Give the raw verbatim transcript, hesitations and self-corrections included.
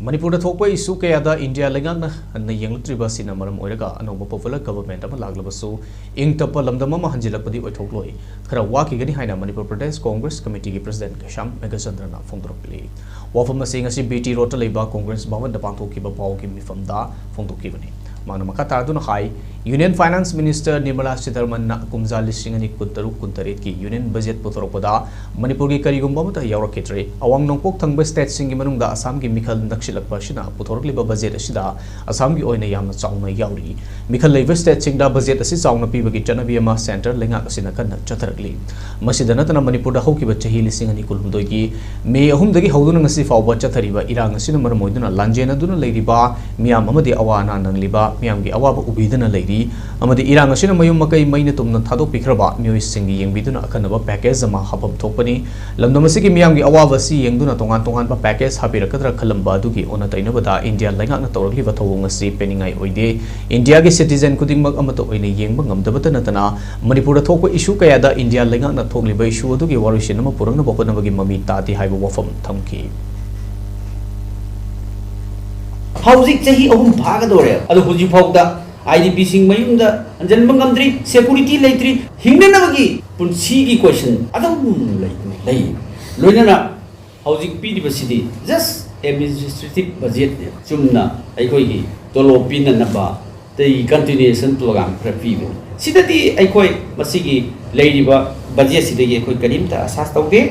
ꯃꯅꯤꯄꯨꯔꯗ ꯊꯣꯛꯄ ꯏꯁꯨ ꯀꯌꯥꯗ ꯏꯟꯗꯤꯌꯥ ꯂꯩꯉꯥꯛꯅ ꯍꯟꯅ ꯌꯦꯡꯂꯛꯇ꯭ꯔꯤꯕ ꯑꯁꯤꯅ ꯃꯔꯝ ꯑꯣꯏꯔꯒ ꯑꯅꯧꯕ ꯄꯣꯄꯨꯂꯔ ꯒꯚꯔꯟꯃꯦꯟꯠ ꯑꯃ ꯂꯥꯛꯂꯕꯁꯨ ꯏꯪ ꯇꯞꯄ ꯂꯝꯗꯝ ꯑꯃ ꯍꯟꯖꯤꯜꯂꯛꯄꯗꯤ ꯑꯣꯏꯊꯣꯛꯂꯣꯏ, ꯈꯔ ꯋꯥꯈꯤꯒꯅꯤ ꯍꯥꯏꯅ ꯃꯅꯤꯄꯨꯔ ꯄ꯭ꯔꯗꯦꯁ ꯀꯣꯡꯒ꯭ꯔꯦꯁ ꯀꯃꯤꯇꯤꯒꯤ ꯄ꯭ꯔꯁꯤꯗꯦꯟꯠ ꯀꯩꯁꯥꯝ ꯃꯦꯘꯆꯟꯗ꯭ꯔꯅ ꯐꯣꯡꯗꯣꯔꯛꯂꯤ꯫ ꯋꯥꯐꯝ ꯑꯁꯤ ꯉꯁꯤ ꯕꯤ ꯇꯤ ꯔꯣꯗꯇ ꯂꯩꯕ ꯀꯣꯡꯒ꯭ꯔꯦꯁ ꯚꯕꯟꯗ ꯄꯥꯡꯊꯣꯛꯈꯤꯕ ꯄꯥꯎꯒꯤ ꯃꯤꯐꯝꯗ ꯐꯣꯡꯗꯣꯛꯈꯤꯕꯅꯤ꯫ ꯃꯥꯅ ꯃꯈꯥ ꯇꯥꯔꯗꯨꯅ ꯍꯥꯏ, ꯌꯨꯅꯤꯌꯟ ꯐꯥꯏꯅꯥꯟꯁ ꯃꯤꯅꯤꯁꯇꯔ ꯅꯤꯔꯃꯂꯥ ꯁꯤꯇꯥꯔꯃꯟꯅ ꯀꯨꯝꯖꯥ ꯂꯤꯁꯤꯡ ꯑꯅꯤ ꯀꯨꯟꯇꯔꯨꯛ ꯀꯨꯟꯇꯔꯦꯠꯀꯤ ꯌꯨꯅꯤꯌꯟ ꯕꯖꯦꯠ ꯄꯨꯊꯣꯔꯛꯄꯗ ꯃꯅꯤꯄꯨꯔꯒꯤ ꯀꯔꯤꯒꯨꯝꯕ ꯑꯃꯠꯇ ꯌꯥꯎꯔꯛꯈꯤꯗ꯭ꯔꯦ꯫ ꯑꯋꯥꯡ ꯅꯣꯡꯄꯣꯛ ꯊꯪꯕ ꯁ꯭ꯇꯦꯠꯁꯤꯡꯒꯤ ꯃꯅꯨꯡꯗ ꯑꯁꯥꯝꯒꯤ ꯃꯤꯈꯜ ꯅꯛꯁꯤꯜꯂꯛꯄ ꯑꯁꯤꯅ ꯄꯨꯊꯣꯔꯛꯂꯤꯕ ꯕꯖꯦꯠ ꯑꯁꯤꯗ ꯑꯁꯥꯝꯒꯤ ꯑꯣꯏꯅ ꯌꯥꯝꯅ ꯆꯥꯎꯅ ꯌꯥꯎꯔꯤ꯫ ꯃꯤꯈꯜ ꯂꯩꯕ ꯁ꯭ꯇꯦꯠꯁꯤꯡꯗ ꯕꯖꯦꯠ ꯑꯁꯤ ꯆꯥꯎꯅ ꯄꯤꯕꯒꯤ ꯆꯠꯅꯕꯤ ꯑꯃ ꯁꯦꯟꯇꯔ ꯂꯩꯉꯥꯛ ꯑꯁꯤꯅ ꯀꯟꯅ ꯆꯠꯊꯔꯛꯂꯤ꯫ ꯃꯁꯤꯗ ꯅꯠꯇꯅ ꯃꯅꯤꯄꯨꯔꯗ ꯍꯧꯈꯤꯕ ꯆꯍꯤ ꯂꯤꯁꯤꯡ ꯑꯅꯤ ꯀꯨꯟꯍꯨꯝꯗꯣꯏꯒꯤ ꯃꯦ ꯑꯍꯨꯝꯗꯒꯤ ꯍꯧꯗꯨꯅ ꯉꯁꯤ ꯐꯥꯎꯕ ꯆꯠꯊꯔꯤꯕ ꯏꯔꯥꯡ ꯑꯁꯤꯅ ꯃꯔꯝ ꯑꯣꯏꯗꯨꯅ ꯂꯥꯟꯖꯦꯟꯅꯗꯨꯅ ꯂꯩꯔꯤꯕ ꯃꯤꯌꯥꯝ ꯑꯃꯗꯤ ꯑꯋꯥ ꯑꯅꯥ ꯅꯪꯂꯤꯕ ꯃꯤꯌꯥꯝꯒꯤ ꯑꯋꯥꯕ ꯎꯕꯤꯗꯨꯅ ꯂꯩꯔꯤ꯫ ꯑꯃꯗꯤ ꯏꯔꯥꯡ ꯑꯁꯤꯅ ꯃꯌꯨꯝ ꯃꯀꯩ ꯃꯩꯅ ꯇꯨꯝꯅ ꯊꯥꯗꯣꯛꯄꯤꯈ꯭ꯔꯕ ꯃꯤꯑꯣꯏꯁꯤꯡꯒꯤ ꯌꯦꯡꯕꯤꯗꯨꯅ ꯑꯀꯟꯅꯕ ꯄꯦꯀꯦꯖ ꯑꯃ ꯍꯥꯞꯐꯝ ꯊꯣꯛꯄꯅꯤ꯫ ꯂꯝꯗꯝ ꯑꯁꯤꯒꯤ ꯃꯤꯌꯥꯝꯒꯤ ꯑꯋꯥꯕ ꯑꯁꯤ ꯌꯦꯡꯗꯨꯅ ꯇꯣꯉꯥꯟ ꯇꯣꯉꯥꯟꯕ ꯄꯦꯀꯦꯖ ꯍꯥꯞꯄꯤꯔꯛꯀꯗ꯭ꯔꯥ ꯈꯜꯂꯝꯕ ꯑꯗꯨꯒꯤ ꯑꯣꯟꯅ ꯇꯩꯅꯕꯗ ꯏꯟꯗꯤꯌꯥ ꯂꯩꯉꯥꯛꯅ ꯇꯧꯔꯛꯂꯤꯕ ꯊꯧꯑꯣꯡ ꯑꯁꯤ ꯄꯦꯟꯅꯤꯡꯉꯥꯏ ꯑꯣꯏꯗꯦ꯫ ꯏꯟꯗꯤꯌꯥꯒꯤ ꯁꯤꯇꯤꯖꯦꯟ ꯈꯨꯗꯤꯡꯃꯛ ꯑꯃꯠꯇ ꯑꯣꯏꯅ ꯌꯦꯡꯕ ꯉꯝꯗꯕꯇ ꯅꯠꯇꯅ ꯃꯅꯤꯄꯨꯔꯗ ꯊꯣꯛꯄ ꯏꯁꯨ ꯀꯌꯥꯗ ꯏꯟꯗꯤꯌꯥ ꯂꯩꯉꯥꯛꯅ ꯊꯣꯛꯂꯤꯕ ꯏꯁꯨ ꯑꯗꯨꯒꯤ ꯋꯥꯔꯣꯏꯁꯤꯟ ꯑꯃ ꯄꯨꯔꯛꯅꯕ ꯍꯣꯠꯅꯕꯒꯤ ꯃꯃꯤ ꯇꯥꯗꯦ ꯍꯥꯏꯕ ꯋꯥꯐꯝ ꯊꯝꯈꯤ꯫ ꯍꯧꯖꯤꯛ ꯆꯍꯤ ꯑꯍꯨꯝ ꯐꯥꯒꯗꯧꯔꯦ, ꯑꯗꯣ ꯍꯧꯖꯤꯛꯐꯥꯎꯗ ꯑꯥꯏ ꯗꯤ ꯄꯤꯁꯤꯡ ꯃꯌꯨꯝꯗ ꯍꯟꯖꯤꯟꯕ ꯉꯝꯗ꯭ꯔꯤ, ꯁꯦꯀꯨꯔꯤꯇꯤ ꯂꯩꯇ꯭ꯔꯤ, ꯍꯤꯡꯅꯅꯕꯒꯤ ꯄꯨꯟꯁꯤꯒꯤ ꯀꯣꯏꯁꯟ ꯑꯗꯨꯝ ꯂꯩ꯫ ꯂꯣꯏꯅꯅ ꯍꯧꯖꯤꯛ ꯄꯤꯔꯤꯕꯁꯤꯗꯤ just administrative budget ꯅꯦ꯫ ꯆꯨꯝꯅ ꯑꯩꯈꯣꯏꯒꯤ ꯇꯣꯂꯣꯞ ꯄꯤꯅꯅꯕ ꯑꯇꯩ continuation program ꯈꯔ ꯄꯤꯕ, ꯁꯤꯗꯗꯤ ꯑꯩꯈꯣꯏ ꯃꯁꯤꯒꯤ ꯂꯩꯔꯤꯕ ꯕꯖꯦꯠꯁꯤꯗꯒꯤ ꯑꯩꯈꯣꯏ ꯀꯔꯤꯝꯇ ꯑꯁꯥ ꯇꯧꯗꯦ꯫